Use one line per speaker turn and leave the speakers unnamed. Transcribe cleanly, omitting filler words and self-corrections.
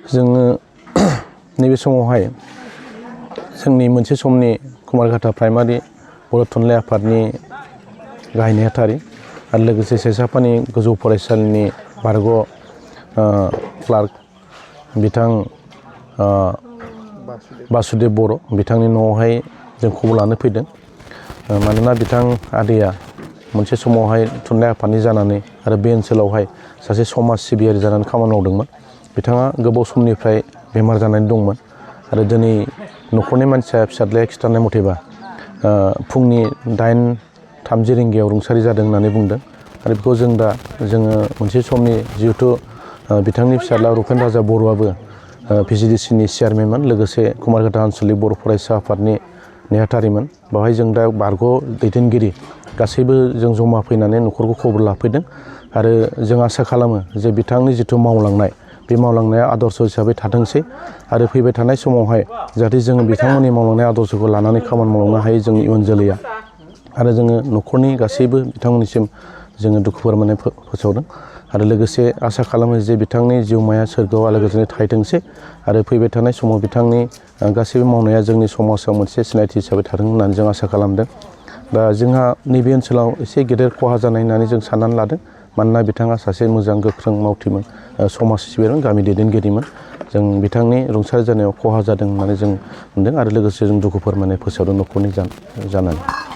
जोङो नैबे समावहाय जोंनि मोनसे समनि कुमारघाटा प्राइमारि बर' थुनलाइ आफादनि गाहाय नेहाथारि आरो लोगोसे सेसाफानि गोजौ फरायसालिनि बारग' क्लार्क बिथां बासुदेब बर' बिथांनि न'आवहाय जों खबर लानो फैदों। मानोना बिथां आदैया मोनसे समावहाय थुनलाइ आफादनि जानानै आरो बे ओनसोलावहाय सासे समाज सिबियारि जानानै खामानि मावदोंमोन। बिथाङा गोबाव समनिफ्राय बेमार जानानै दंमोन आरो दिनै न'खरनि मानसिया फिसाज्लाया खिन्थानाय मथेबा फुंनि 8:30 रिंगायाव रुंसारि जादों होननानै बुंदों। आरो बेखौ जोङो मोनसे समनि जिहेथु बिथांनि फिसाज्ला रुपेन राजा बर'आबो PGDCनि चेयारमेनमोन, लोगोसे कुमारघाटा आनसलिक बर' फरायसा आफादनि नेहाथारिमोन। बेवहाय जों दा बारग' दैदेनगिरि गासैबो जों जमा फैनानै न'खरखौ खबर लाफैदों आरो जों आसा खालामो जे बिथांनि जिथु मावलांनाय बे मावलांनाया आदर्श हिसाबै थाथोंसै आरो फैबाय थानाय समावहाय जाहाथे जोङो बिथांमोननि मावलांनाय आदर्शखौ लानानै खामानि मावलांनो हायो जोंनि इयुन जोलैया। आरो जोङो न'खरनि गासैबो बिथांमोननिसिम जोङो दुखु फोरमायनाय फोसावदों आरो लोगोसे आसा खालामो जे बिथांनि जिउमाया सोरगोआव आलो गोजोनै थाहैथोंसै आरो फैबाय थानाय समाव बिथांनि गासैबो मावनाया जोंनि समाजाव मोनसे सिनायथि हिसाबै थाथों होननानै जों आसा खालामदों। दा जोंहा नैबे ओनसोलाव एसे गेदेर खहा जानाय होननानै जों साननानै लादों। मानोना बिथाङा सासे मोजां गोख्रों मावथिमोन, समाज सिबियारिमोन, गामि दैदेनगिरिमोन। जों बिथांनि रुंसारि जानायाव खहा जादों होननानै जों मोनदों आरो लोगोसे जों दुखु फोरमायनाय फोसावदों न'खरनि जानानै।